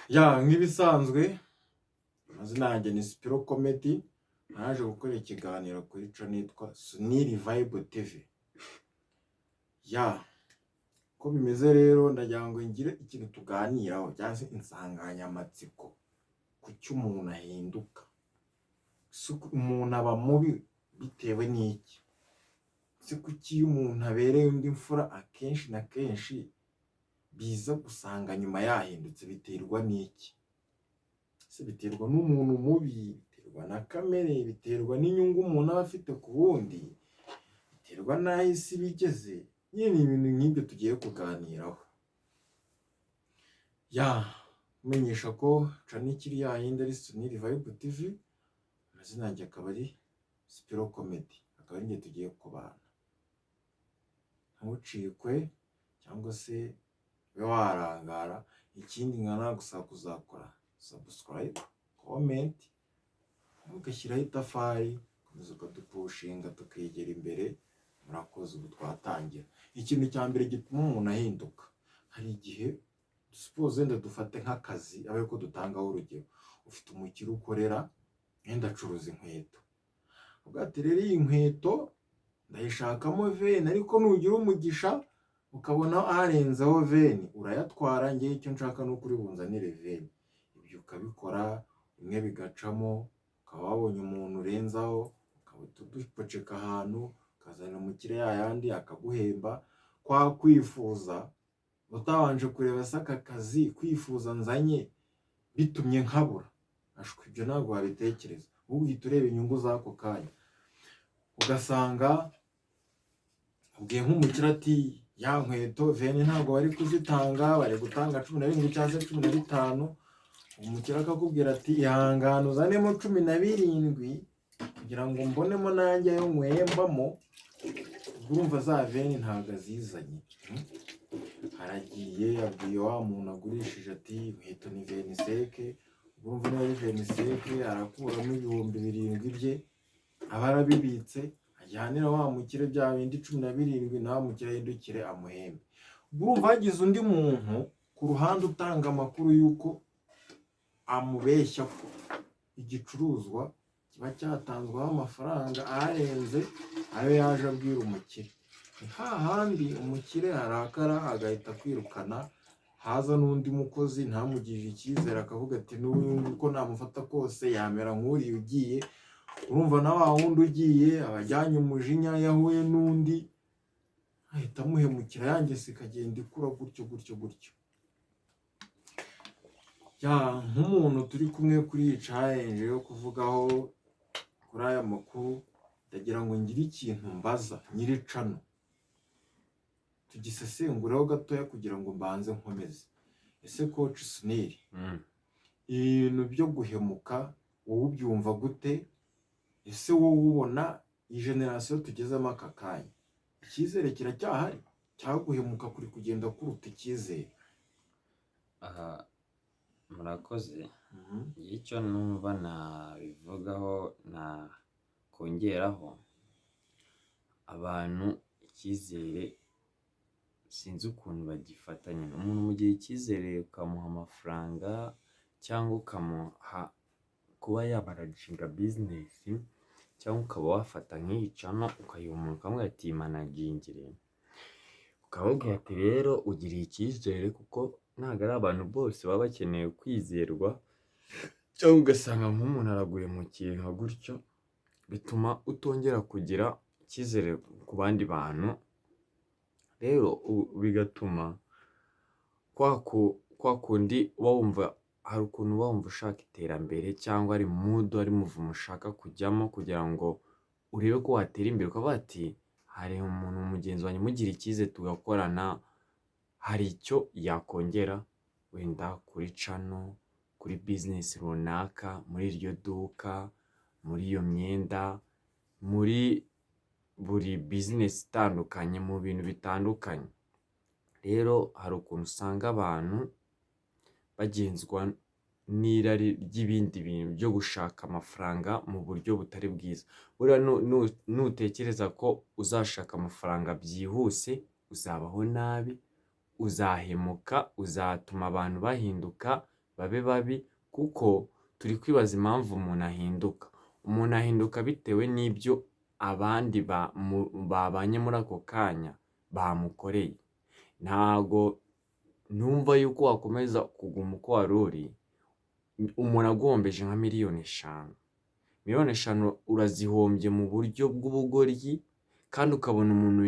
Ya, nk'ibisanzwe, amazina yanjye ni Sipiro Comedy. Naje gukora ikiganiro kuri channel nitwa Suniri Vibe TV. Ya, uko bimeze rero, ndagira ngo ngire ikintu tuganiraho cyangwa se insanganyamatsiko: kuki umuntu ahinduka? Umuntu aba mubi bitewe n'iki? Se kuki iyo umuntu abereye undi mfura, akenshi na kenshi biza gusanga nyuma yahindutse? Biterwa n'iki? Se biterwa n'umuntu mubi? Biterwa na kamere? Biterwa n'inyungu umuntu aba afite ku wundi? Biterwa n'aho isi iba igeze? Nyine ni ibintu nk'ibyo tugiye kuganiraho. Ya, menyesha ko channel ikiri ya yindi, ari Suniri Vibe TV, amazina yanjye akaba ari Sipiro Comedy, akaba ari njye tugiye kubana. Ntucikwe cyangwa se ube warangara. Ikindi, nkanagusaba kuzakora subscribe, comment, ugashyiraho itafari, ukomeza ukadupushinga tukegera imbere. Murakoze. Ubu twatangira. Ikintu cya mbere gituma umuntu ahinduka, hari igihe, suppose wenda dufate nk'akazi, abe ariko dutangaho urugero. Ufite umukire ukorera, wenda acuruza inkweto. Uvuga ati: "Rero iyi nkweto ndayishakamo 20, ariko nugira umugisha ukabona harenzeho 20 urayatwara. Ngewe icyo nshaka ni uko uri bunzanire 20." Ibyo ukabikora bimwe bigacamo, ukaba wabonye umuntu urenzaho, ukaba udupoceka ahantu, ukazanira umukire ya yandi, akaguhemba. Kwa kwifuza, utabanje kureba se aka kazi kwifuza nzanye bitumye nkabura ashwi, ibyo ntabwo wabitekereza. Ahubwo uhita ureba inyungu z'ako kanya, ugasanga ubwiye nk'umukire ati: "Ya nkweto 20 ntabwo bari kuzitanga, bari gutanga 17 cyangwa se 15." Umukire akakubwira ati: "Ihangane uzanemo 17 kugira ngo mbonemo nanjye ayo nywembamo." Ubwo urumva za 20 ntabwo azizanye. Aragiye, abwiye wa muntu agurishije ati: "Inkweto ni 25." Ubwo urumva niba ari 25, arakuramo 7000 bye aba arabibitse, ajyanira wa mukire bya bindi 17, nawe mukire ahindukire amuhembe. Ubwo urumva hagize undi muntu ku ruhande utanga amakuru y'uko amubeshya, ko igicuruzwa kiba cyatanzweho amafaranga arenze ayo yaje abwira umukire, ni hahandi umukire arakara agahita akwirukana, haza n'undi mukozi ntamugirire icyizere, akavuga ati: "N'ubu uko namufata kose yamera nk'uriya ugiye." Urumva na wa wundi ugiye aba ajyanye umujinya, yahuye n'undi ahita amuhemukira, yangese ikagenda ikura gutyo gutyo gutyo. Ya, nk'umuntu turi kumwe kuri iyi challenge yo kuvugaho kuri aya makuru, ndagira ngo ngire ikintu mbaza nyiri channel, tugisesengureho gatoya kugira ngo mbanze nkomeze. Ese coach Suniri, ibintu byo guhemuka wowe ubyumva gute? Ese wowe ubona iyi generation tugezemo aka kanya, icyizere kiracyahari, cyangwa guhemuka kuri kugenda kuruta icyizere? Aha, murakoze. Icyo numva nabivugaho, nakongeraho, abantu icyizere sinzi ukuntu bagifata nyine. Umuntu umugirira icyizere ukamuha amafaranga cyangwa ukamuha kuba yamanaginga business, cyangwa ukaba wafata nk'iyi channel ukayiha umuntu, ukamubwira ati: "Managingire," ukamubwira ati: "Rero ugiriye icyizere," kuko ntabwo ari abantu bose baba bakeneye kwizerwa, cyangwa ugasanga nk'umuntu araguhemukiye nka gutyo, bituma utongera kugira icyizere ku bandi bantu. Rero bigatuma kwa kundi uba wumva, hari ukuntu uba wumva ushaka iterambere, cyangwa ari mood, ari mouvement ushaka kujyamo kugira ngo urebe ko watera imbere, ukavuga ati: "Hari umuntu mugenzi wanjye umugira icyizere tugakorana, hari icyo yakongera wenda kuri channel, kuri business runaka, muri iryo duka, muri iyo myenda, muri buri business itandukanye, mu bintu bitandukanye." Rero hari ukuntu usanga abantu bagenzwa n'irari ry'ibindi bintu byo gushaka amafaranga mu buryo butari bwiza. Buriya nutekereza ko uzashaka amafaranga byihuse, uzabaho nabi, uzahemuka, uzatuma abantu bahinduka, babe babi, kuko turi kwibaza impamvu umuntu ahinduka. Umuntu ahinduka bitewe n'ibyo abandi babanye muri ako kanya bamukoreye. Ntago numva yuko wakomeza kuguma uko wari uri, umuntu aguhombeje nka miliyoni 5. Miliyoni 5 urazihombye mu buryo bw'ubugoryi, kandi ukabona umuntu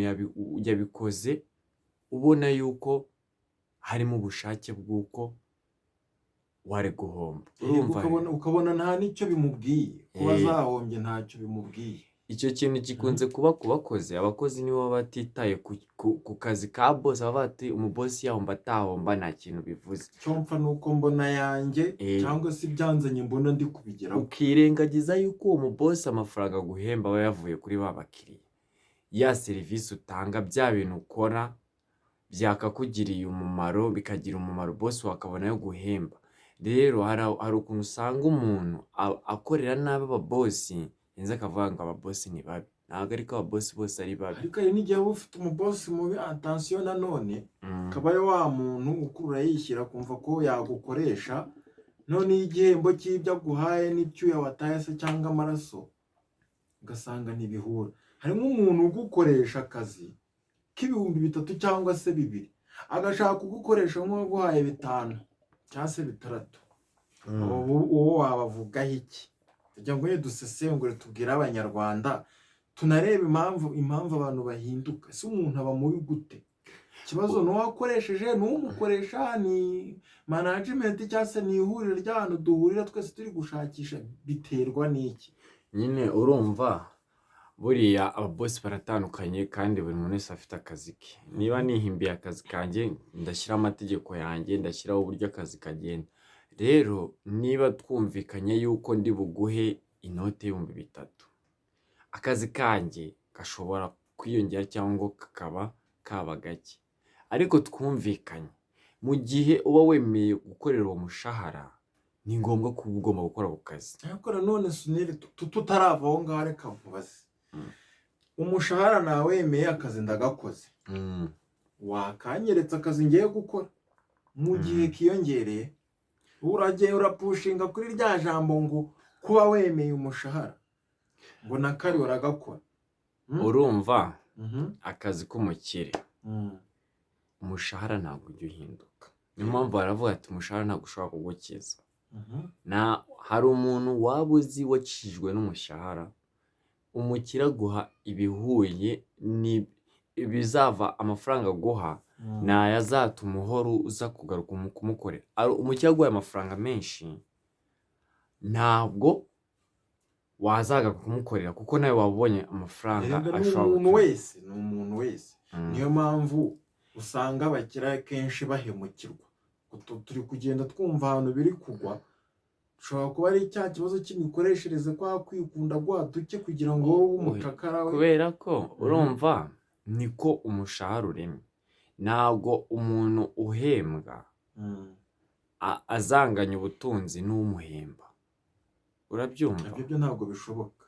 yabikoze ubona yuko harimo ubushake bw'uko wari guhomba. Urumva Ukabona nta n'icyo bimubwiye, kuba zahombye ntacyo bimubwiye. Icyo kintu gikunze kuba ku bakozi. Abakozi nibo baba batitaye ku kazi ka boss, baba bati umuboss yahomba atahomba nta kintu bivuze. Icyo mpfa ni uko mbona yanjye cyangwa se ibyanzanye mbona ndi kubigeraho. Ukirengagiza yuko uwo muboss amafaranga aguhemba aba yavuye kuri ba bakiriya. Ya serivisi utanga, bya bintu ukora byakakugiriye umumaro, bikagira umumaro boss wakabona ayo guhemba. Rero hari ukuntu usanga umuntu akorera nabi ababoss, yarangiza akavuga ngo ababoss ni babi. Ntabwo ariko ababoss bose ari babi. Ariko hari n'igihe uba ufite umuboss mubi, attention nanone, akaba ari wa muntu ukurura yishyira akumva ko yagukoresha, noneho igihembo cy'ibyo aguhaye n'icyuya wataye se cyangwa amaraso, ugasanga ntibihura. Hari nk'umuntu ugukoresha akazi k'3,000 cyangwa se 2, agashaka kugukoresha nk'uwaguhaye 5 cyangwa se 6. Uwo wabavugaho iki? Kugira ngo dusesengure, tubwire Abanyarwanda, tunarebe impamvu abantu bahinduka. Ese umuntu aba mubi gute? Ikibazo ni uwakoresheje, ni umukoresha, ni management, cyangwa se ni ihuriro ry'ahantu duhurira twese turi gushakisha? Biterwa n'iki? Nyine urumva buriya ababoss baratandukanye, kandi buri muntu wese afite akazi ke. Niba nihimbiye akazi kanjye, ndashyiraho amategeko yanjye, ndashyiraho uburyo akazi kagenda. Rero niba twumvikanye yuko ndi buguhe inote y'3,000, akazi kanjye gashobora kwiyongera cyangwa kakaba kaba gake, ariko twumvikanye. Mu gihe uba wemeye gukorera uwo mushahara, ni ngombwa kuba ugomba gukora ako kazi. Ariko nanone Suniri, tutarava aho ngaho, reka nkubaze. Umushahara nawemeye, akazi ndagakoze, wakanyeretse akazi ngiye gukora mu gihe kiyongereye? Uragiye urapushinga kuri rya jambo ngo kuba wemeye umushahara, ngo na kari uragakora. Urumva akazi k'umukire, umushahara ntabwo ujya uhinduka. Niyo mpamvu baravuga ati umushahara ntabwo ushobora kugukiza. Na hari umuntu waba uzi wacishijwe n'umushahara? Umukire aguha ibihuye ni ibizava, amafaranga aguha ni ayazatuma uhora uza kugaruka kumukorera. Umukire aguhaye amafaranga menshi, ntabwo wazagaruka kumukorera, kuko nawe waba ubonye amafaranga Erega ni ashobora umuntu gutuma. wese, ni umuntu wese. Niyo mpamvu usanga abakire akenshi bahemukirwa. Turi kugenda twumva ahantu biri kugwa, bishobora kuba ari cya kibazo cy'imikoreshereze, kwa kwikunda guha duke kugira ngo wowe ube umucakara we. Kubera ko urumva niko umushahara uremye, ntabwo umuntu uhembwa azanganya ubutunzi n'umuhemba, urabyumva? Ibyo byo ntabwo bishoboka.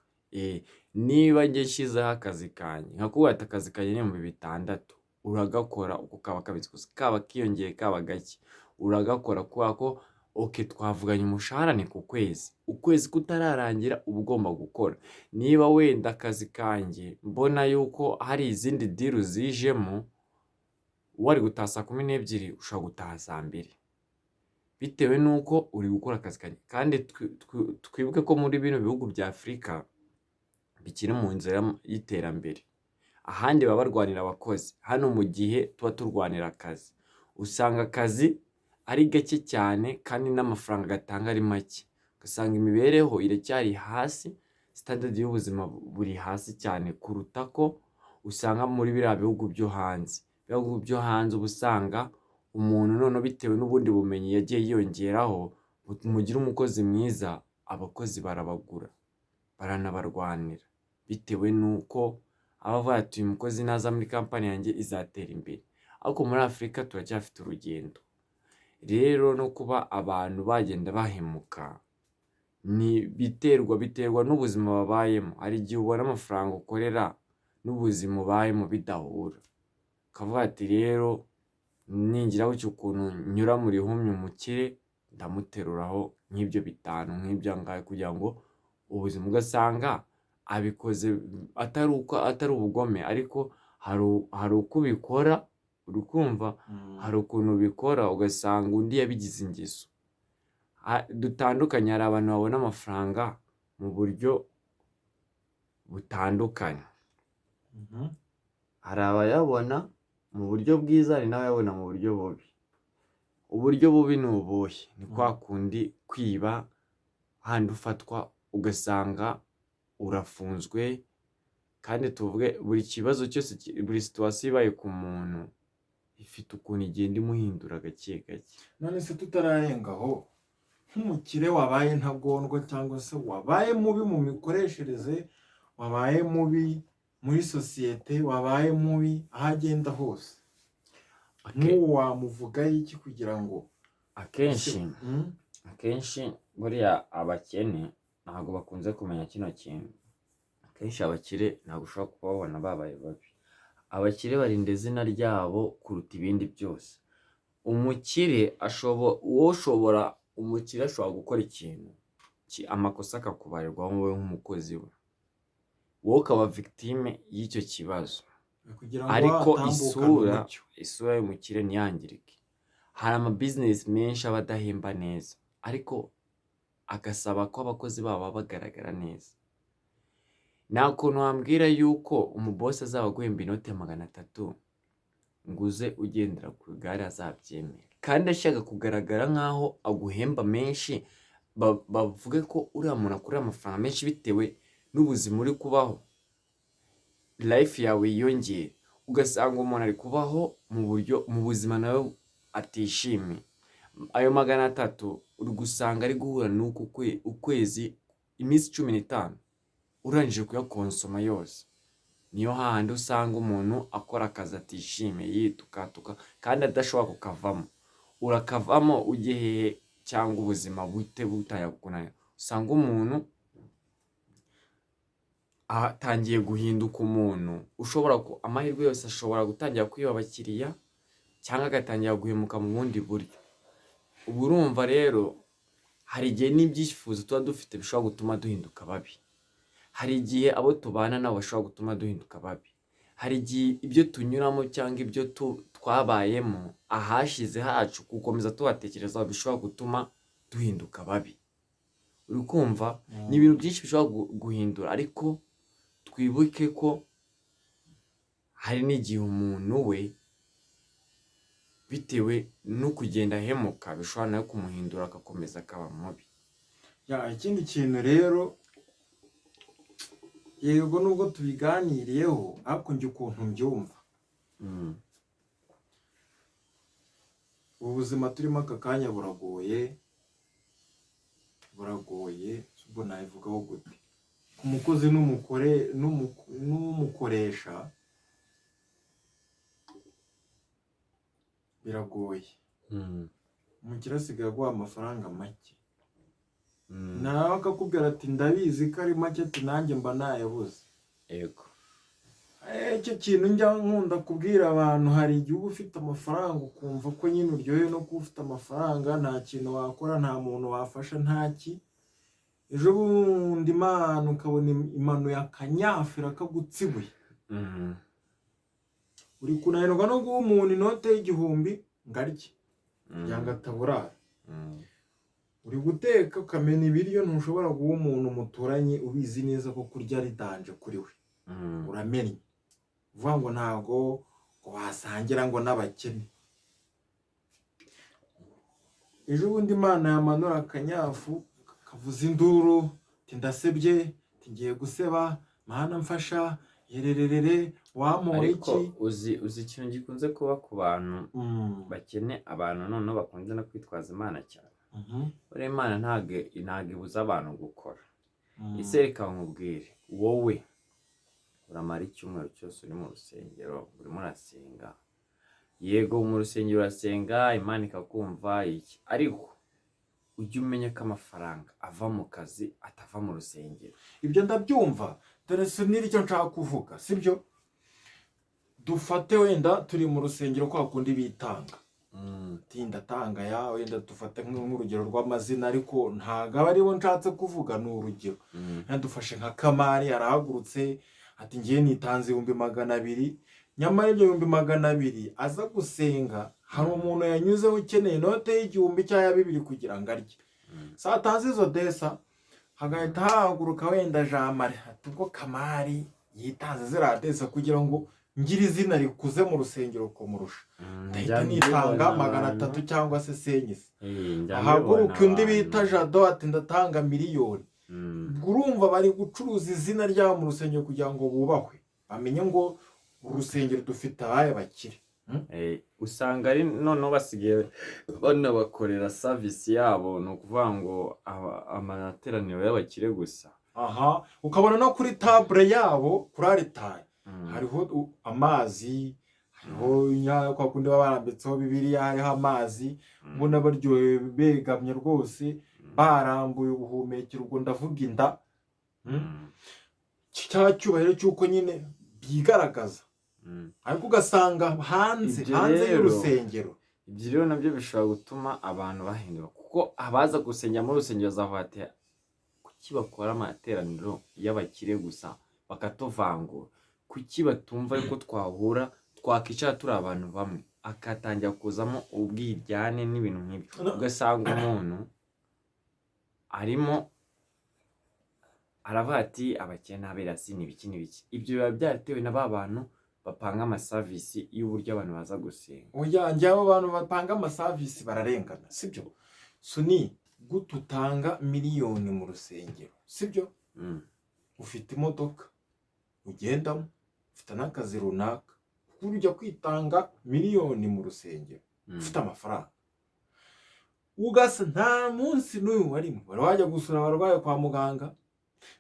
Niba njye nshyizeho akazi kanjye, nkakubwira ati akazi kanjye ni 6,000, uragakora uko kaba kameze kose, kaba kiyongeye kaba gake, uragakora, kubera ko okay, twavuganye umushahara ni ku kwezi, ukwezi kutararangira uba ugomba gukora. Niba wenda akazi kanjye mbona yuko hari izindi deal zijemo, wari gutaha saa 12, ushobora gutaha saa 2, bitewe n'uko uri gukora akazi kanjye. Kandi twibuke ko muri bino bihugu bya Afurika bikiri mu nzira y'iterambere, ahandi baba barwanira abakozi, hano mu gihe tuba turwanira akazi, usanga akazi ari gake cyane kandi n'amafaranga gatanga ari make, ugasanga imibereho iracyari hasi, standard y'ubuzima buri hasi cyane kuruta ko usanga muri biriya bihugu byo hanze. Biriya bihugu byo hanze uba usanga umuntu noneho bitewe n'ubundi bumenyi yagiye yiyongeraho bumugira umukozi mwiza, abakozi barabagura, baranabarwanira, bitewe n'uko aba avuga ati uyu mukozi naza muri kampani yanjye izatera imbere. Ariko muri Afurika turacyafite urugendo. Rero no kuba abantu bagenda bahemuka ni biterwa n'ubuzima babayemo. Hari igihe ubona amafaranga ukorera n'ubuzima ubayemo bidahura, ukavuga ati rero ningira gutya ukuntu nyura mu rihumye umukire, Ndamuteruraho nk'ibyo bitanu, nk'ibyo angahe, kugira ngo ubuzima, ugasanga abikoze atari uko, atari ubugome, ariko hari uko ubikora, uri kumva? Hari ukuntu ubikora ugasanga undi yabigize ingeso. Dutandukanye, hari abantu babona amafaranga mu buryo butandukanye. Hari abayabona mu buryo bwiza, hari n'abayabona mu buryo bubi. Uburyo bubi ni ubuhe? Ni kwa kundi kwiba, handi ufatwa ugasanga urafunzwe. Kandi tuvuge buri kibazo cyose, buri situation ibaye ku muntu ifite ukuntu igenda imuhindura gake gake. None se tutararenga aho, nk'umukire wabaye ntagondwa cyangwa se wabaye mubi mu mikoreshereze, wabaye mubi muri sosiyete, wabaye mubi aho agenda hose, nk'uwo wamuvugaho iki kugira ngo Akenshi, akenshi buriya abakene ntabwo bakunze kumenya kino kintu. Akenshi abakire ntabwo ushobora kubabona babaye babi. Abakire barinda izina ryabo kuruta ibindi byose. Umukire wowe ushobora, umukire ashobora gukora ikintu, amakosa akakubarirwaho wowe nk'umukozi we, wowe ukaba victime y'icyo kibazo. Kugira ngo Ariko atambukane isura umucyo. Isura y'umukire ntiyangirike. Hari amabizinesi menshi aba adahemba neza, ariko agasaba ko abakozi babo baba bagaragara neza. Nta kuntu wambwira yuko umubosi azaba aguhemba inoti ya 300 ngo uze ugendera ku igare azabyemera, kandi ashaka kugaragara nk'aho aguhemba menshi, bavuge ko uriya muntu akorera amafaranga menshi bitewe n'ubuzima uri kubaho, life yawe yiyongera, ugasanga umuntu ari kubaho mu buryo, mu buzima nawe atishimiye. Ayo 300 uri gusanga ari guhura n'uku ukwezi, iminsi 15 urangije kuyakonsoma yose. Niyo hahandi usanga umuntu akora akazi atishimiye, yitukatuka kandi adashobora kukavamo. Urakavamo ujye hehe, cyangwa ubuzima buhite butangira kukunanira? Usanga umuntu atangiye guhinduka umuntu ushobora amahirwe yose ashobora gutangira kwiba abakiriya, cyangwa agatangira guhemuka mu bundi buryo. Ubu urumva rero hari igihe n'ibyifuzo tuba dufite bishobora gutuma duhinduka babi. Hari igihe abo tubana nabo bashobora gutuma duhinduka babi. Hari igihe ibyo tunyuramo cyangwa ibyo twabayemo ahashize hacu, gukomeza tuhatekerezaho bishobora gutuma duhinduka babi. Uri kumva? Ni ibintu byinshi bishobora guhindura, ariko twibuke ko hari n'igihe umuntu we bitewe no kugenda ahemuka bishobora nawe kumuhindura, agakomeza akaba mubi. Ya, ikindi kintu rero, yego nubwo tubiganiriyeho, ariko njye ukuntu mbyumva, ubu buzima turimo aka kanya buragoye, buragoye. Ubwo nabivugaho gute? Ku mukozi n'umukore n'umukoresha biragoye. Umukire asigaye aguha amafaranga make, nawe akakubwira ati: "Ndabizi ko ari make," ati: "Nanjye mba nayabuze." Icyo kintu njya nkunda kubwira abantu, hari igihe uba ufite amafaranga ukumva ko nyine uryohewe no kuba ufite amafaranga, nta kintu wakora, nta muntu wafasha, nta ki. Ejo bundi Imana ukabona imanuye akanyafu irakagutsibuye. Uri kunanirwa no guha umuntu inote y'1000 ngo arye kugira ngo ataburara. Uri guteka ukamena ibiryo, ntushobora guha umuntu muturanye, ubizi neza ko kurya ari danger kuri we. Uramennye, uvuga ngo ntabwo ngo wasangira ngo n'abakene. Ejo bundi Imana yamanura akanyafu kavuza induru, ati: "Ndasebye," ati: "Ngiye guseba, Mana mfasha, yerererere, wampora Ariko iki?" uzi ikintu gikunze kuba ku bantu bakene, abantu noneho bakunze no kwitwaza Imana cyane? Buriya Imana ntabwo ibuza abantu gukora. Ese reka nkubwire, wowe uramara icyumweru cyose uri mu rusengero, urimo urasenga, yego mu rusengero urasenga, Imana ikakumva iki, ariko ujye umenya ko amafaranga ava mu kazi, atava mu rusengero. Ibyo ndabyumva, dore si n'iryo nshaka kuvuga, sibyo? Dufate wenda turi mu rusengero kwa kundi bitanga. Ati ndatanga ya, wenda dufate nk'urugero rw'amazina, ariko ntabwo aba aribo nshatse kuvuga, ni urugero. Dufashe nka Kamari, arahagurutse ati ngiye nitanze 200,000, nyamara ibyo 200,000 aza gusenga hari umuntu yanyuzeho ukeneye inote y'1000 cyangwa ya 2000 kugira ngo arye. Satanze izo desa, hagahita hahaguruka wenda Jean Marie ati ubwo Kamari yitanze ziriya desa, kugira ngo ngire izina rikuze mu rusengero kumurusha, ndahita Njya nitanga mbibona magana abantu. atatu cyangwa se senyise. Njya Ahaguruka mbibona undi bita abantu. Jado ati ndatanga miliyoni. Ubwo urumva bari gucuruza izina ryabo mu rusengero kugira ngo bubahwe, bamenye ngo uru rusengero dufite abaye bakire. Usanga ari noneho basigaye banabakorera service yabo, ni ukuvuga ngo amateraniro y'abakire gusa. Aha ukabona no kuri table yabo, kuri aritari, hariho amazi, hariho kwa kundi baba barambitseho Bibiliya, hariho amazi. Ubona baryohewe, begamye rwose, barambuye ubuhumekero, ubwo ndavuga inda. Cya cyubahiro cy'uko nyine bigaragaza, ariko ugasanga hanze, Ibyo hanze rero y'urusengero. Ibyo rero nabyo bishobora gutuma abantu bahindura, kuko abaza gusengera muri rusengero bazavuga ati kuki bakora amateraniro y'abakire gusa bakatuvangura? Kuki batumva yuko twahura, twakwicara turi abantu bamwe? Akatangira kuzamo ubwiryane n'ibintu nk'ibyo. Ugasanga umuntu arimo aravuga ati abakire n'abirasi ni ibiki n'ibiki. Ibyo biba byaratewe na ba bantu bapanga amaservice y'uburyo abantu baza gusenga. Oya, njye abo bantu bapanga amaservice bararengana, sibyo? Suni gute utanga miliyoni mu rusengero, sibyo? Ufite imodoka ugendamo, ufite n'akazi runaka, kuko ujya kwitanga miliyoni mu rusengero, ufite amafaranga, ugasa nta munsi n'uyu warimwe wari wajya gusura abarwayi kwa muganga,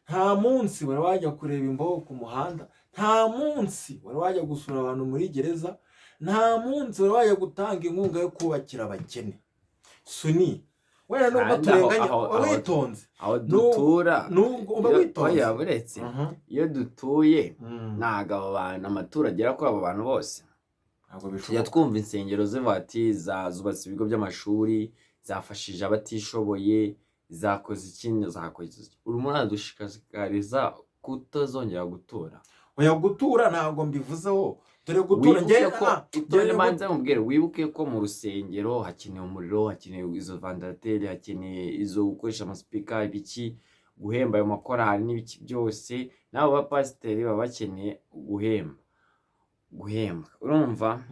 nta munsi wari wajya kureba imbogo ku muhanda, nta munsi wari wajya gusura abantu muri gereza, nta munsi wari wajya gutanga inkunga yo kubakira abakene. Suni wenda nubwo Kandi aho turenganya, uba witonze. Aho dutura, Nubwo uba witonze. Oya, buretse, iyo dutuye ntabwo abo bantu amaturo agera kuri abo bantu bose. Ntabwo Tujya bishoboka. twumva insengero zivuga ati zubatse ibigo by'amashuri, zafashije abatishoboye, zakoze iki, zakoze iki. Urimo uradushishikariza kutazongera gutura? Oya, gutura ntabwo mbivuzeho. Dore gutura Wibuke njye ko njye itonde, manze mubwire, wibuke ko mu rusengero hakenewe umuriro, hakenewe izo ventilateur, hakeneye izo gukoresha amaspeaker, ibiki, guhemba ayo makorali n'ibiki byose, n'abo bapasiteri baba bakeneye guhembwa, urumva?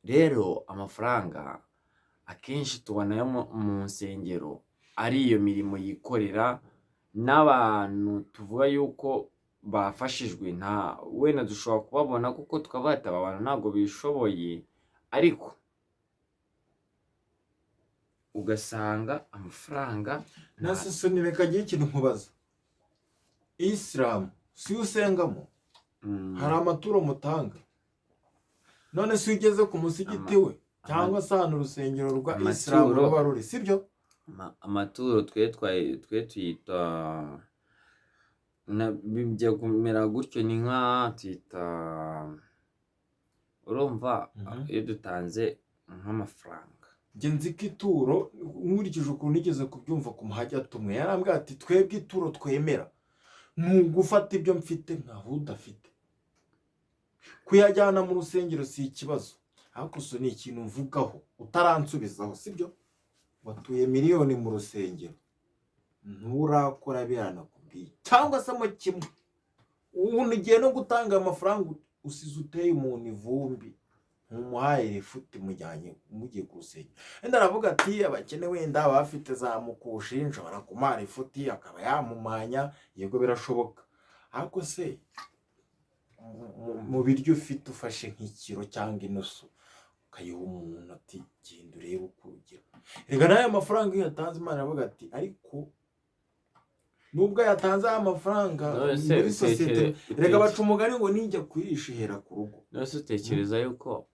Rero amafaranga akenshi tubona yo mu nsengero ari iyo mirimo yikorera n'abantu tuvuga yuko bafashijwe, nta wenda dushobora kubabona kuko tukavuga ati aba bantu ntabwo bishoboye, ariko ugasanga amafaranga Nase Soni, reka agire ikintu nkubaza. Isilamu si yo usengamo? Hari amaturo mutanga? None se iyo ugeze ku musigiti we cyangwa se ahantu urusengero rwa isilamu Amaturo. ruba ruri, sibyo? Amaturo twe tuyita bijya kumera gutyo, ni nka tuyita, urumva, iyo dutanze nk'amafaranga. Njye nzi ko ituro, nkurikije ukuntu nigeze kubyumva ku muhajya tumwe, yarambwira ati twebwe ituro twemera ni ugufata ibyo mfite nkaho udafite, kuyajyana mu rusengero si ikibazo. Ariko so ni ikintu mvugaho utaransubizaho, sibyo? Watuye miliyoni mu rusengero, nturakora biranakubwiye cyangwa se mo kimwe. Ubu ugiye no gutanga amafaranga, usize uteye umuntu ivumbi, ntumuhaye lifuti, mujyanye mugiye ku rusengero. Wenda aravuga ati abakene wenda baba bafite za mukushi, nshobora kumuha lifuti akaba yamumanya. Yego, birashoboka, ariko se mu biryo ufite ufashe nk'ikiro cyangwa inusu ukayiha umuntu ati genda urebe uko ugira. Reka n'aya mafaranga iyo yatanze, Imana iravuga ati ariko nubwo yatanze aya mafaranga None se muri sosiyete, reka baca umugani ngo nijya kuyirisha ihera ku rugo. None se utekereza yuko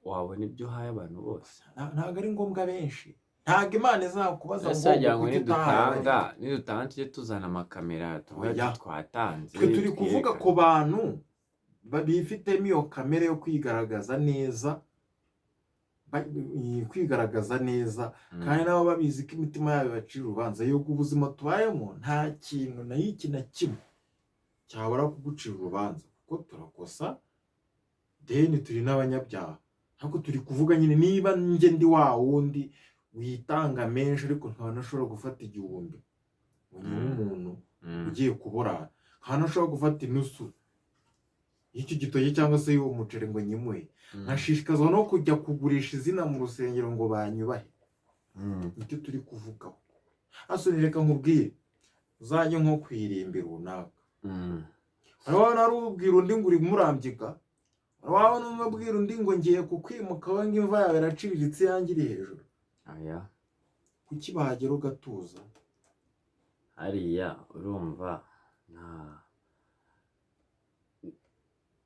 wabona ibyo uhaye abantu bose? Ntabwo ari ngombwa benshi, ntabwo Imana izakubaza Ese ngo wagira ngo kuki utahaye nidutanga bariya. nidutanga tujye tuzana amakamera tuvuge Oya. ati twatanze, Twe turi kuvuga twerekane. ku bantu bifitemo iyo kamere yo kwigaragaza neza. kwigaragaza neza, kandi nabo babizi ko imitima yabo ibacira urubanza. Yuko ubuzima tubayemo nta kintu na iki na kimwe cyabura kugucira urubanza, kuko turakosa, deni turi n'abanyabyaha. Ariko turi kuvuga nyine, niba njye ndi wa wundi witanga menshi ariko nkaba ntashobora gufata 1000 ngo nyihe umuntu ugiye kuburara, nkaba ntashobora gufata inusu y'icyo gitoki cyangwa se y'uwo muceri ngo nyimuhe, nkashishikazwa no kujya kugurisha izina mu rusengero ngo banyubahe. Nicyo turi kuvugaho. Asoni, reka nkubwire, uzajye nko ku irimbi runaka, wabona ari ubwira undi ngo uri murambika, wabona umwe abwira undi ngo ngiye kukwimuka we, ngo imva yawe iraciriritse, iyanjye iri hejuru. Aya. Kuki bahagera ugatuza? Hariya urumva nta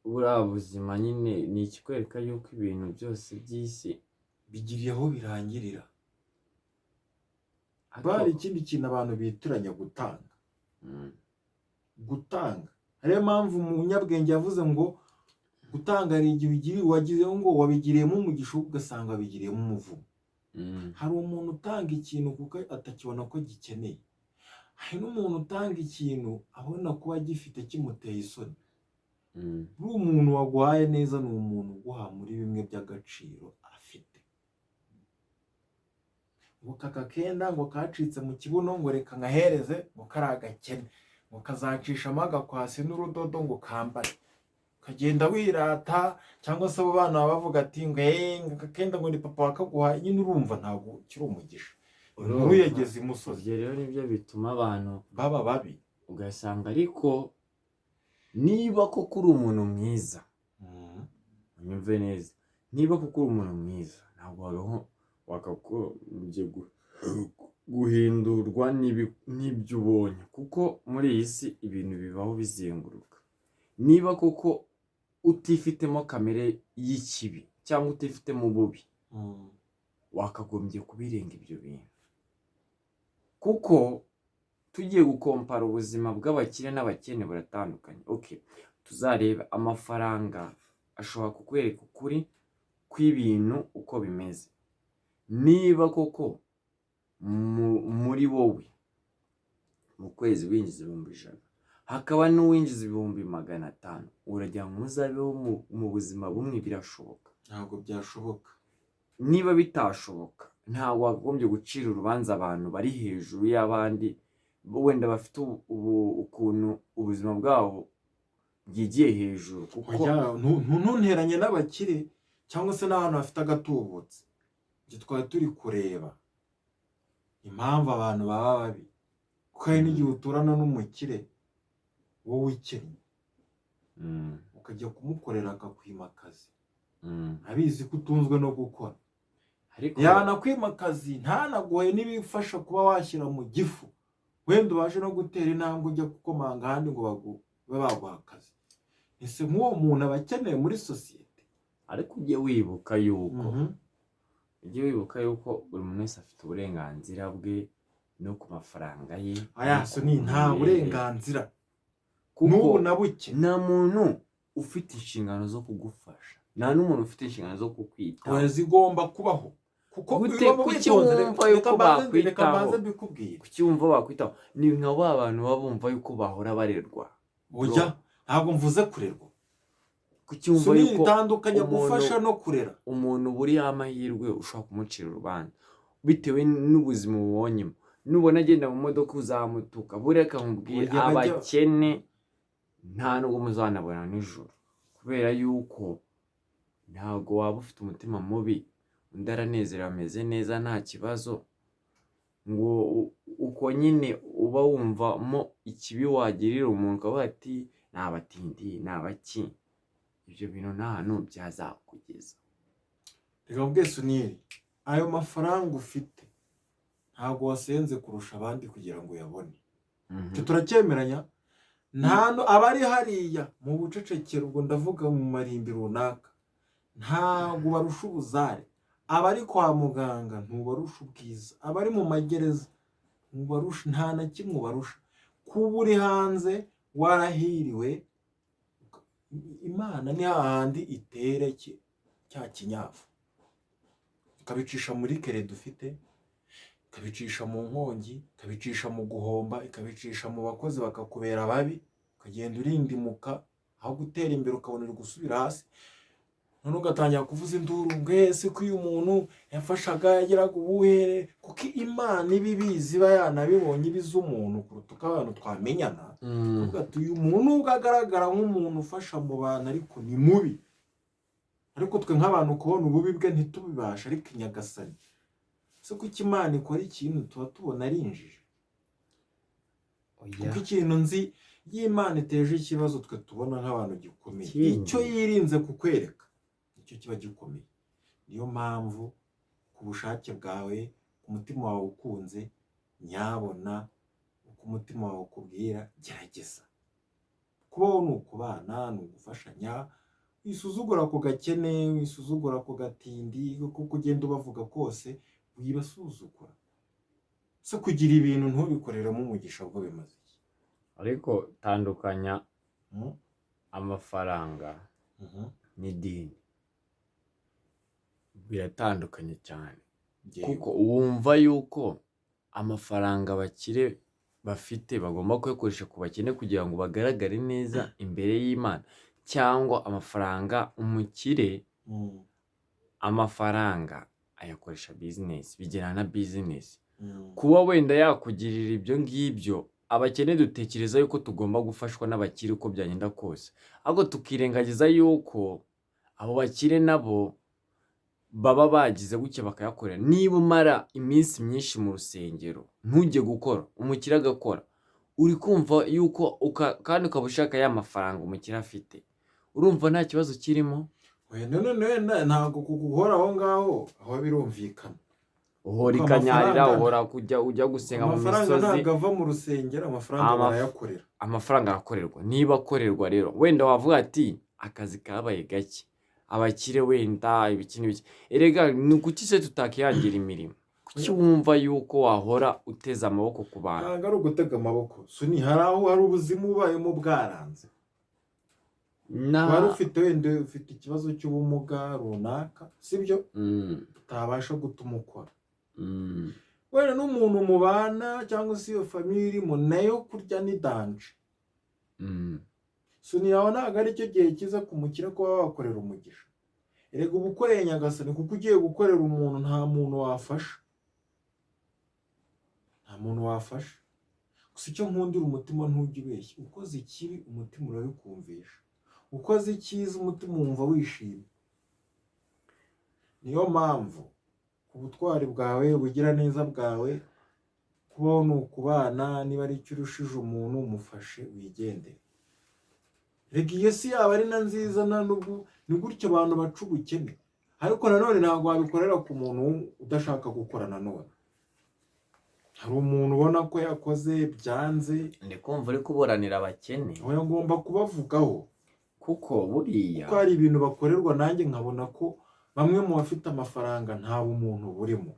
buriya buzima nyine ni ikikwereka yuko ibintu byose by'isi bigiriye aho birangirira. Ariko Bari ikindi kintu abantu bitiranya, gutanga. Gutanga, ariyo mpamvu umunyabwenge yavuze ngo gutanga hari igihe ugiri wagize ngo wabigiriyemo umugisha, ugasanga wabigiriyemo umuvumo. Hari umuntu utanga ikintu kuko atakibona ko gikeneye, hari n'umuntu utanga ikintu abona kuba agifite kimuteye isoni. Buriya umuntu waguhaye neza ni umuntu uguha muri bimwe by'agaciro afite, ngo kaka kenda ngo kacitse mu kibuno, ngo reka nkahereze, ngo kari agakene, ngo kazacishamo agakwasi n'urudodo ngo kambare, ukagenda wirata. Cyangwa se abo bana baba bavuga ati ngo eee, ngo aka kenda ngo ni papa wakaguhaye. Nyine urumva ntabwo ukiri umugisha, inkuru Urumva, yageze imusozi. Ibyo rero nibyo bituma abantu baba babi. Ugasanga, ariko niba koko uri umuntu mwiza, unyumve neza, niba koko uri umuntu mwiza, ntabwo wakagombye guhindurwa n'ibyo ubonye, kuko muri iyi si ibintu bibaho bizenguruka. Niba koko utifitemo kamere y'ikibi cyangwa utifitemo ububi, wakagombye kubirenga ibyo bintu, kuko tugiye gukompara ubuzima bw'abakire n'abakene buratandukanye. Okay, tuzarebe amafaranga ashobora kukwereka ukuri kw'ibintu uko bimeze. Niba koko muri wowe mu kwezi winjiza 100,000, hakaba n'uwinjiza 500,000, uragira ngo muzabeho mu buzima bumwe? Birashoboka? Ntabwo byashoboka. Niba bitashoboka, ntabwo wakagombye gucira urubanza abantu bari hejuru y'abandi, wenda bafite ukuntu ubuzima bwabo bwigiye hejuru, kuko Oya, ntunteranye n'abakire cyangwa se n'abantu bafite agatubutse. Ibyo twari turi kureba impamvu abantu baba babi, kuko hari n'igihe uturana n'umukire wowe ukennye, ukajya kumukorera akakwima akazi, abizi ko utunzwe no gukora. Ariko yanakwima akazi, ntanaguhe n'ibifasha kuba washyira mu gifu, wenda ubashe no gutera intambwe ujya gukomanga ahandi ngo babe baguha akazi. Ese nk'uwo muntu aba akeneye muri sosiyete? Ariko ujye wibuka yuko buri muntu wese afite uburenganzira bwe no ku mafaranga ye, Aya no so ku ni nta mibereho. burenganzira Kuko n'ubu na buke. nta muntu ufite inshingano zo kugufasha, nta n'umuntu ufite inshingano zo kukwitaho. Oya, zigomba kubaho, kuko Gute? ugomba Kuki witonze. wumva Reka yuko reka bakwitaho? mbanze mbikubwire. Kuki wumva bakwitaho? Ni nka ba bantu baba bumva yuko bahora barerwa. Oya, ntabwo mvuze kurerwa. Kuki wumva Suniri, yuko itandukanya gufasha no kurera. umuntu buriho amahirwe ushobora kumucira urubanza bitewe n'ubuzima ubonyemo? Nubona agenda mu modoka uzamutuka? Buriya nkubwire, Oya, abakene nta nubwo muzanabona nijoro, kubera yuko ntabwo waba ufite umutima mubi, undi aranezerewe, ameze neza, nta kibazo, ngo uko nyine uba wumvamo ikibi wagirira umuntu, ukavuga ati ni abatindi, ni abaki. Ibyo bintu nta hantu byazakugeza. Reka mbwe Suniri, ayo mafaranga ufite ntabwo wasenze kurusha abandi kugira ngo uyabone. Icyo turacyemeranya? Nta abari hariya mu bucecekero, ubwo ndavuga mu marimbi runaka, ntabwo barusha ubuzare. Abari kwa muganga ntubarusha ubwiza, abari mu magereza ntubarusha, nta na kimwe ubarusha. Kuba uri hanze warahiriwe, Imana ni hahandi itere cya kinyafu. Ikabicisha muri crédit ufite, ikabicisha mu nkongi, ikabicisha mu guhomba, ikabicisha mu bakozi bakakubera babi, ukagenda urindimuka, aho gutera imbere ukabona uri gusubira hasi. None ugatangira kuvuza induru ngo ese ko uyu muntu yafashaga yageraga ubuhere? Kuko Imana iba ibizi, iba yanabibonye, ibizi umuntu kuruta uko abantu twamenyana. Tuvuga ati uyu muntu nubwo agaragara nk'umuntu ufasha mu bantu, ariko ni mubi. Ariko twe nk'abantu kubona ububi bwe ntitubibashe. Ariko Nyagasani se, kuko Imana ikora ikintu tuba tubona ari injiji? Oya. Kuko ikintu nzi, iyo Imana iteje ikibazo twe tubona nk'abantu gikomeye, Ikindi. icyo yirinze kukwereka nicyo kiba gikomeye. Niyo mpamvu ku bushake bwawe, ku mutima wawe ukunze, nyabona uko umutima wawe ukubwira, gerageza. Kubaho ni ukubana, ni ugufashanya. Wisuzugura ku gakene, wisuzugura ku gatindi, kuko ugenda ubavuga kose wibasuzugura. Se kugira ibintu ntubikoreremo umugisha, bwo bimaze iki? Ariko tandukanya amafaranga n'idini, biratandukanye cyane. Kuko wumva yuko amafaranga abakire bafite bagomba kuyakoresha ku bakene kugira ngo bagaragare neza imbere y'Imana, cyangwa amafaranga umukire amafaranga ayakoresha business, bijyana na business. Kuba wenda yakugirira ibyo ngibyo, abakene dutekereza yuko tugomba gufashwa n'abakire uko byagenda kose, ahubwo tukirengagiza yuko abo bakire nabo baba bagize gutya bakayakorera. Niba umara iminsi myinshi mu rusengero ntujye gukora, umukire agakora, uri kumva yuko kandi ukaba ushaka ya mafaranga umukire afite, urumva nta kibazo kirimo? Wenda none wenda ntabwo kuguhora aho ngaho aho birumvikana. Uhora Kuko ikanyarira, amafaranga uhora kujya ujya gusenga mu amafaranga misozi. Ntabwo ava mu rusengero, amafaranga barayakorera. Amafaranga arakorerwa. Niba akorerwa rero, wenda wavuga ati akazi kabaye gake, abakire wenda ibiki n'ibiki. Erega ni kuki se tutakihangira imirimo? Kuki wumva yuko wahora uteze amaboko ku bantu? Ntabwo ari ugutega amaboko, Suni. Hari aho hari ubuzima ubayemo bwaranze, wari ufite wenda ufite ikibazo cy'ubumuga runaka, sibyo? Utabasha gutuma ukora. Wenda n'umuntu mubana cyangwa se iyo famille irimo nayo kurya ni danger. Suni, yawe ntabwo ari cyo gihe cyiza ku mukire kuba wakorera umugisha. Erega uba ukoreye Nyagasani, kuko ugiye gukorera umuntu, nta muntu wafasha, nta muntu wafasha. Gusa icyo nkundira umutima, ntujya ubeshya. Ukoze ikibi umutima urabikumvisha, ukoze icyiza umutima wumva wishimye. Niyo mpamvu ku butwari bwawe, ubugiraneza bwawe, kubaho ni ukubana. Niba ari icyo urushije umuntu, umufashe wigendere. Reka iyo si yaba ari na nziza, nta nubwo ni gutyo abantu baca ubukene. Ariko nanone ntabwo wabikorera ku muntu udashaka gukora. Nanone hari umuntu ubona ko yakoze byanze. Ndi kumva uri kuburanira abakene. Oya, ngomba kubavugaho. Kuko buriya Kuko hari ibintu bakorerwa nanjye nkabona ko bamwe mu bafite amafaranga nta bumuntu burimo.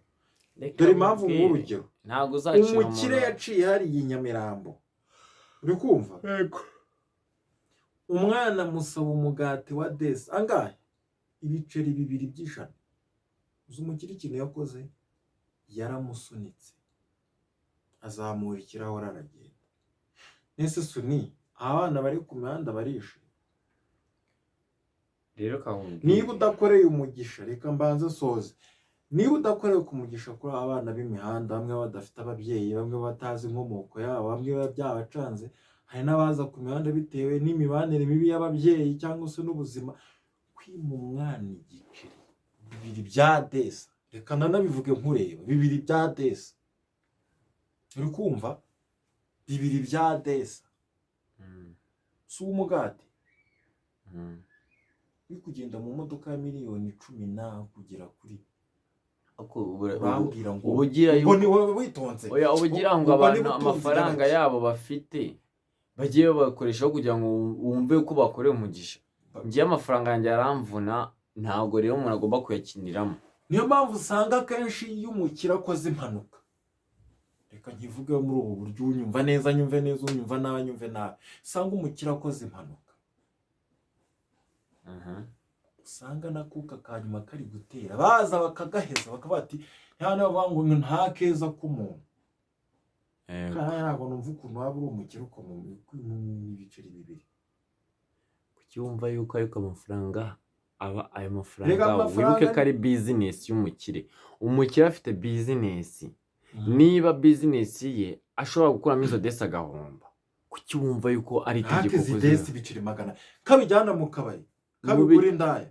Reka Dore impamvu, nkubwire. nk'urugero, Ntabwo uzacira umukire umuntu. yaciye hariya i Nyamirambo, uri kumva? Yego. Umwana musaba umugati wa desi angahe? Ibiceri bibiri by'ijana. Uzi umukire ikintu yakoze? Yaramusunitse, azamura ikirahure, aragenda. Nese Suni, abana bari ku mihanda barishimye? Rero kakubwire. Niba udakoreye umugisha, reka mbanze soze, niba udakoreye ku mugisha kuri aba bana b'imihanda, bamwe badafite ababyeyi, bamwe batazi inkomoko yabo, bamwe biba byabacanze, hari n'abaza ku mihanda bitewe n'imibanire mibi y'ababyeyi cyangwa se n'ubuzima, kwima umwana igiceri bibiri bya desa, reka nanabivuge nkureba, bibiri bya desa, uri kumva? Bibiri bya desa, si umugati. Uri kugenda mu modoka ya miliyoni cumi na kugera kuri urambwira ngo Uba ugira ubwo ni wowe witonze. Oya, uba ugira ngo Ubwo abantu niba utunze amafaranga nyabaki. yabo bafite bagiye babakoreshaho kugira ngo wumve ko bakorewe umugisha. Ngewe amafaranga yanjye aramvuna, ntabwo rero umuntu agomba kuyakiniramo. Niyo mpamvu usanga akenshi iyo umukire akoze impanuka, reka nkivuge muri ubu buryo, unyumva neza nyumve neza, unyumva nabi nyumve nabi, usanga umukire akoze impanuka, Usanga n'akuka ka nyuma kari gutera, baza bakagaheza, bakavuga ati hano bavuga ngo nta keza k'umuntu. Kandi ntabwo numva ukuntu waba uri umukire ukoma ibiceri 2. Kuki wumva yuko ariko amafaranga aba ayo Rega mafaranga, amafaranga wibuke ko ari bizinesi y'umukire. Umukire afite bizinesi, niba bizinesi ye ashobora gukuramo izo desi agahomba, kuki wumva yuko ari itegeko Ntake zidesi ibiceri 100 kabijyana mu kabari, kabigura indaya,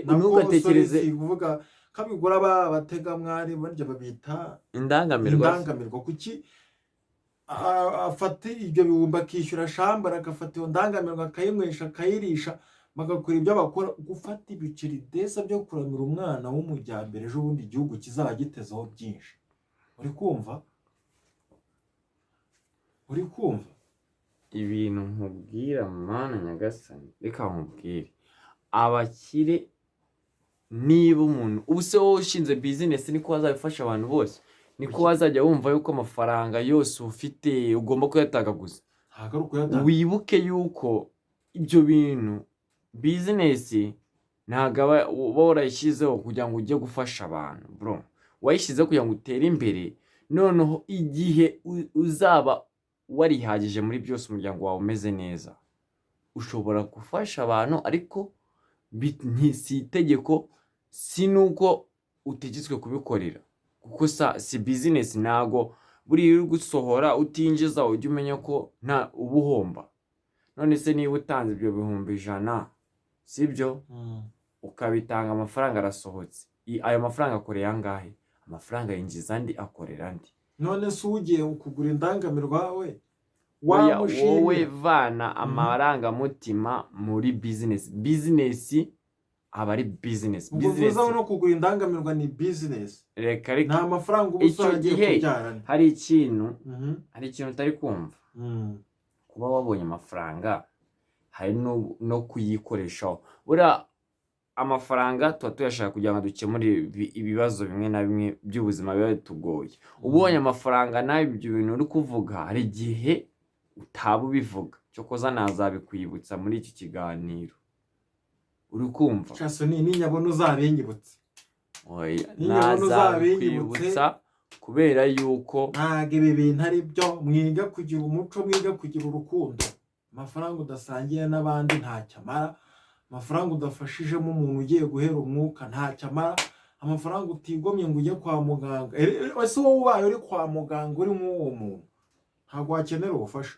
ntugatekereze. Si kuvuga kabigura ba bategamwari, barya babita Indangamirwa. Indangamirwa. Kuki afata ibyo bihumbi akishyura shambara, agafata iyo ndangamirwa akayinywesha, akayirisha, bagakora ibyo bakora? Gufata ibiceri desa byo kuramira umwana w'umujyambere ejo bundi igihugu kizaba gitezeho byinshi. Uri kumva? Uri kumva? Ibintu nkubwira, Mana nyagasani, reka nkubwire, abakire, niba umuntu ubu se wowe ushinze bizinesi, niko wazabifasha abantu bose? Niko wazajya wumva yuko amafaranga yose ufite ugomba kuyatagaguza? Ntabwo ari ukuyatanga. Wibuke yuko ibyo bintu, bizinesi, ntabwo uba warayishyizeho kugira ngo ujye gufasha abantu, bro. Wayishyizeho kugira ngo utere imbere. Noneho igihe uzaba warihagije muri byose, umuryango wawe umeze neza, ushobora gufasha abantu, ariko si itegeko, si n'uko utegetswe kubikorera, kuko si bizinesi. Ntago buriya uri gusohora utinjiza, ujye umenya ko nta uba uhomba. None se niba utanze ibyo 100,000, sibyo, ukabitanga, amafaranga arasohotse, ayo mafaranga akoreye angahe? Amafaranga yinjiza andi, akorera andi. None se ugiye kugura indangamirwa we Oya, wamushimira? Wowe vana amarangamutima muri bizinesi. Bizinesi aba ari bizinesi. Ubwo bizinesi vuzaho no kugura indangamirwa ni bizinesi? Reka reka. Ni amafaranga uba Icyo usangiye gihe kubyarana. hari ikintu, hari ikintu utari kumva. Kuba wabonye amafaranga, hari no kuyikoreshaho. Buriya amafaranga tuba tuyashaka kugira ngo dukemure ibibazo bimwe na bimwe by'ubuzima biba bitugoye. Ubonye amafaranga nawe, ibyo bintu uri kuvuga hari igihe utaba ubivuga. Cyokoza nazabikwibutsa muri iki kiganiro, uri kumva? Shaso ni ninyabona uzabinyibutse. Oya, Ninyabona uzabinyibutse. nazabikwibutsa kubera yuko Ntabwo ibi bintu ari byo. Mwiga kugira umuco, mwiga kugira urukundo. Amafaranga udasangiye n'abandi ntacyo amara. Amafaranga udafashijemo umuntu ugiye guhera umwuka ntacyo amara. Amafaranga utigomye ngo ujye kwa muganga. Ese wowe ubaye uri kwa muganga, uri nk'uwo muntu, ntabwo wakenera ubufasha?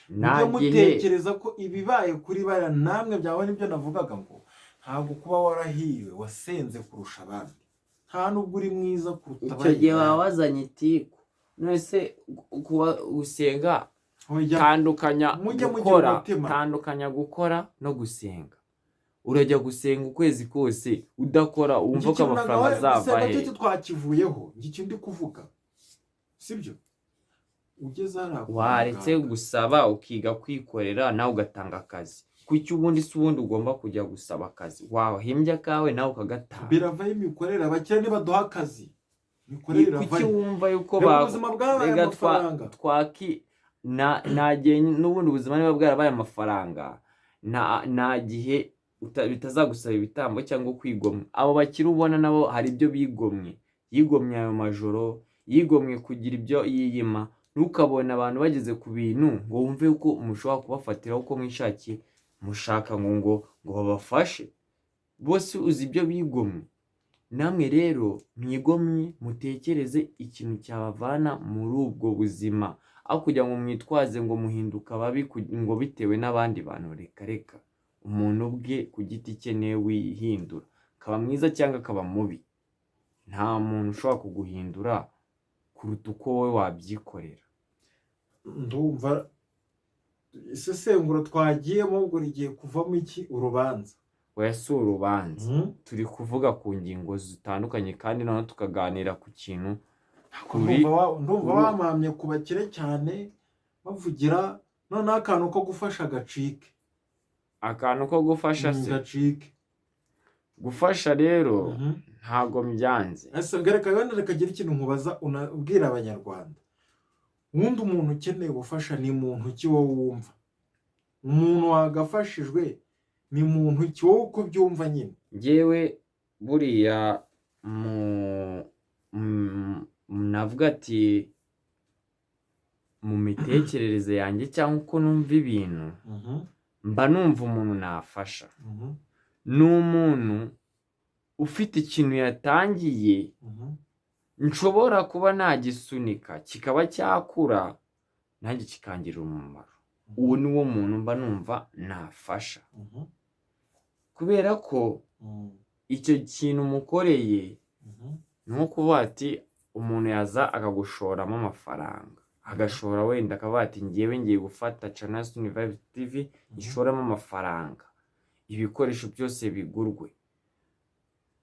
Nta Mujye gihe mutekereza ko ibibaye kuri bariya namwe byaba. Nibyo navugaga ngo ntabwo kuba warahiriwe wasenze kurusha abandi, nta nubwo uri mwiza kuruta Icyo abandi. gihe waba wazanye itiku. None se kuba gusenga Oya. Tandukanya Mujye mugira gukora, umutima. tandukanya gukora no gusenga. Urajya gusenga ukwezi kose udakora, wumva ko amafaranga azava Gusenga he? cyo twakivuyeho. Iki ndi kuvuga sibyo? Ugeze hariya kwa Waretse muganga. gusaba ukiga kwikorera, nawe ugatanga akazi. Kuki ubundi se ubundi ugomba kujya gusaba akazi? Wahimbye akawe nawe ukagatanga. Biravaho imikorere. Abakire nibaduha akazi, imikorere Kuki iravayo. wumva yuko Reba, ba ubuzima bwabaye rega amafaranga. Twaki na nta gihe n'ubundi ubuzima niba bwarabaye amafaranga, nta gihe bitazagusaba ibitambo cyangwa kwigomwa. Abo bakiri ubona nabo hari ibyo bigomwe. Yigomwe ayo majoro, yigomwe kugira ibyo yiyima. Ntukabone abantu bageze ku bintu ngo wumve yuko mushobora kubafatiraho uko mwishakiye, mushaka ngo babafashe bose. Uzi ibyo bigomwe? Namwe rero mwigomwe, mutekereze ikintu cyabavana muri ubwo buzima, aho kugira ngo mwitwaze ngo muhinduka babi ngo bitewe n'abandi bantu. Reka reka, umuntu ubwe ku giti cye niwe wihindura akaba mwiza cyangwa akaba mubi. Nta muntu ushobora kuguhindura kuruta uko wowe wabyikorera. Ndumva isesengura twagiyemo ubwo rigiye kuvamo iki? Urubanza? Oya, si urubanza. Turi kuvuga ku ngingo zitandukanye, kandi noneho tukaganira ku kintu kuri Ndumva wamamye ku bakire cyane bavugira. Noneho akantu ko gufasha gacike. Akantu ko gufasha se? Gacike. Gufasha rero ntago mbyanze. Ese reka wenda reka gira ikintu nkubaza, unabwira Abanyarwanda. Ubundi umuntu ukeneye ubufasha ni muntu ki wowe wumva? Umuntu wagafashijwe Ni muntu ki wowe uko byumva nyine? Njyewe buriya navuga ati mu mitekerereze yanjye cyangwa uko numva ibintu, mba numva umuntu nafasha ni umuntu ufite ikintu yatangiye, nshobora kuba nagisunika kikaba cyakura, nanjye kikangirira umumaro. Uwo ni wo muntu mba numva nafasha, kubera ko icyo kintu umukoreye ni nko kuvuga ati umuntu yaza akagushoramo amafaranga, agashora wenda akavuga ati ngewe ngiye gufata channel Suni Vibes TV, ishoramo amafaranga, ibikoresho byose bigurwe,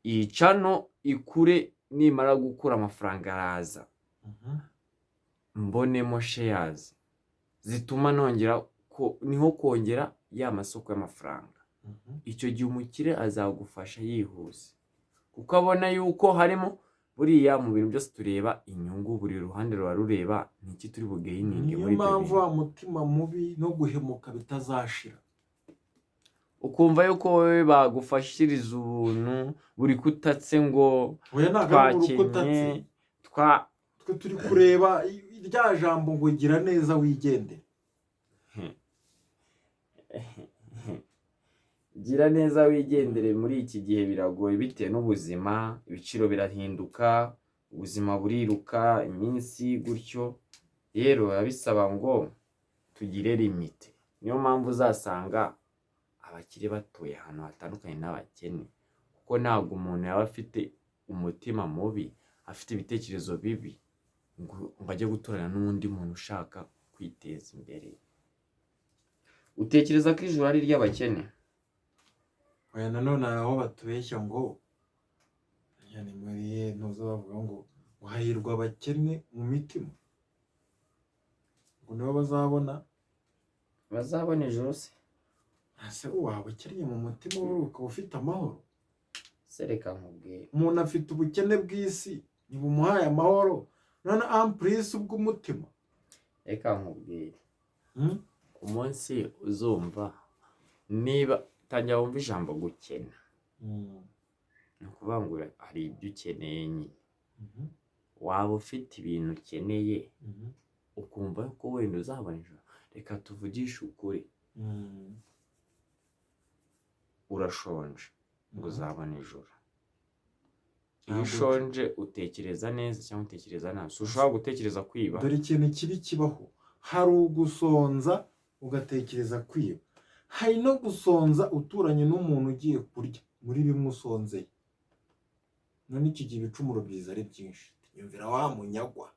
iyi channel ikure, nimara gukura amafaranga araza, mbonemo shares zituma nongera ko niho kongera ya masoko y'amafaranga. Icyo gihe umukire azagufasha yihuse, kuko abona yuko harimo, buriya mu bintu byose tureba inyungu, buri ruhande ruba rureba ni iki turi bugaininge Niyo muri ibyo mpamvu bintu. wa mutima mubi no guhemuka bitazashira. Ukumva yuko wowe bagufashiriza ubuntu buri kutatse ngo Oya, ntabwo ari buri uko utatse. Twakenye twa Twe turi kureba rya jambo ngo "gira neza wigendere". Gira neza wigendere muri iki gihe biragoye bitewe n'ubuzima, ibiciro birahinduka, ubuzima buriruka, iminsi gutyo. Rero biba bisaba ngo tugire limite. Niyo mpamvu uzasanga abakire batuye ahantu hatandukanye n'abakene, kuko ntabwo umuntu yaba afite umutima mubi, afite ibitekerezo bibi, ngo ajye guturana n'undi muntu ushaka kwiteza imbere. Utekereza ko ijuru ari iry'abakene? Oya, nanone hari aho batubeshya ngo ni muri ntuza, bavuga ngo hahirwa abakene mu mitima, ngo nibo bazabona Bazabona ijuru se? Ese waba ukennye mu mutima wowe ukaba ufite amahoro? Se reka nkubwire. Umuntu afite ubukene bw'isi, ntibumuhaye amahoro, none ampurisi ubw'umutima. Reka nkubwire. Umunsi uzumva, niba tangira wumva ijambo gukena, ni ukuvuga ngo hari ibyo ukeneye nyine. Waba ufite ibintu ukeneye, ukumva ko wenda uzabona ijuru. Reka tuvugishe ukuri, urashonje ngo uzabona ijuru? Iyo ushonje utekereza neza cyangwa utekereza nabi? Si ushobora gutekereza kwiba? Dore ikintu kibi kibaho: hari ugusonza ugatekereza kwiba, hari no gusonza uturanye n'umuntu ugiye kurya muri bimwe usonzeye. None icyo gihe ibicumuro byiza ari byinshi. Yumvira wa munyagwa.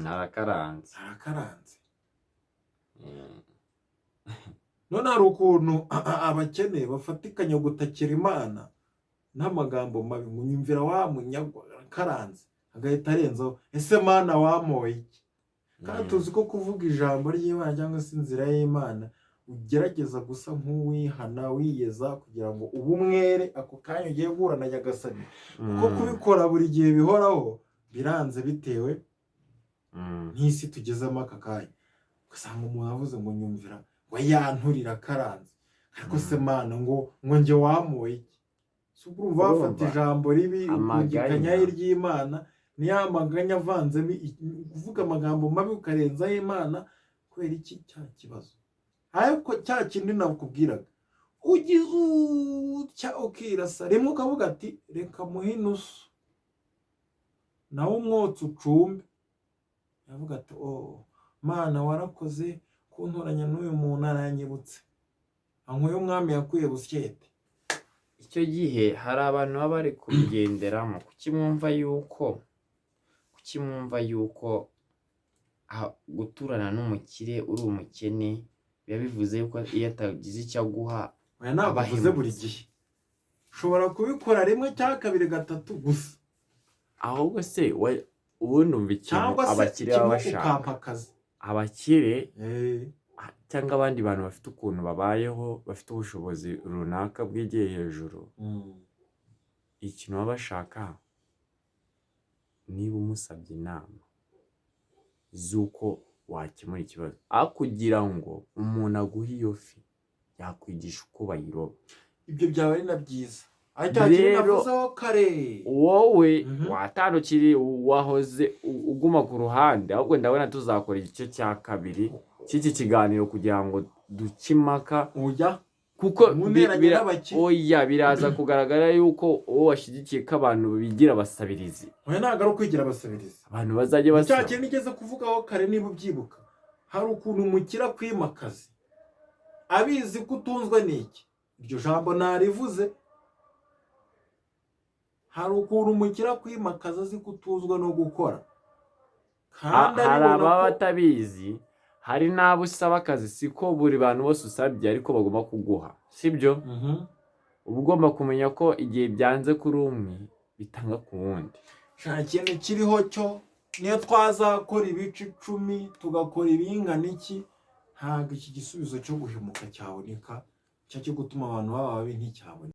Arakaranze. Arakaranze. None hari ukuntu abakene bafatikanya gutakira Imana n'amagambo mabi, ngo nyumvira wa munyagwa arakaranze, agahita arenzaho: "Ese Mana, wamoye iki?" Kandi tuzi ko kuvuga ijambo ry'Imana cyangwa se inzira y'Imana, ugerageza gusa nk'uwihana, wiyeza kugira ngo ube umwere ako kanya ugiye guhura na Nyagasani, kuko kubikora buri gihe bihoraho biranze bitewe nk'isi tugezemo aka kanya. Ugasanga umuntu avuze ngo nyumvira ngo yanturira akaranze, ariko se Mana, ngo njye wamoye iki? Si ubwo urumva wafata Urumva, ijambo ribi amaganya. ukungikanya iry'Imana, niyo amaganya avanzemo kuvuga amagambo mabi ukarenzaho Imana. Kubera iki? Cya kibazo. Ariko cya kindi nakubwiraga, ugize utya ukirasa rimwe, ukavuga ati reka muhe inusu nawe umwotsi ucumbe, yavuga ati "Oh Mana, warakoze kuntoranya n'uyu muntu, aranyibutse, ankuye umwami yakuye busyete." Icyo gihe hari abantu baba bari kubigenderamo. Kuki mwumva yuko guturana n'umukire uri umukene biba bivuze yuko iyo atagize icyo aguha Oya, ntabwo aba uvuze buri ahemutse? gihe. Ushobora kubikora rimwe cyangwa kabiri, gatatu gusa. Ahubwo se ubundi umva ikintu Cyangwa se abakire baba kimwe bashaka. ukampa akazi. Abakire cyangwa abandi bantu bafite ukuntu babayeho, bafite ubushobozi runaka bwigiye hejuru, ikintu baba bashaka, niba umusabye inama z'uko wakemura ikibazo, aho kugira ngo umuntu aguhe iyo fi. Yakwigisha uko bayiroba. Ibyo byaba ari na byiza, ariko cya kintu Rero navuzeho kare. Wowe watandukiriye, wahoze uguma ku ruhande. Ahubwo ndabona tuzakora igice cya kabiri cy'iki kiganiro kugira ngo duce impaka, Ujya kuko mu nteranye n'abakire. Oya, biraza kugaragara yuko uwo washyigikiye ko abantu bigira abasabirizi. Oya, ntabwo ari ukwigira abasabirizi. Abantu bazajya Ni cya basaba. kintu nigeze kuvugaho kare, niba ubyibuka. Hari ukuntu umukire akwimakaza abizi ko utunzwe n'iki. Iryo jambo narivuze. Hari ukuntu umukire akwimakaza azi ko utunzwe no gukora, kandi Hari abibona ababa ko batabizi, hari n'abo usaba akazi. Siko buri bantu bose usabye ariko bagomba kuguha, sibyo? Uba ugomba kumenya ko igihe byanze kuri umwe, bitanga ku wundi. Nta kintu kiriho cyo niyo twazakora ibice 10, tugakora ibingana iki, ntabwo iki gisubizo cyo guhemuka cyaboneka, cyo gutuma abantu baba babi nticyaboneka.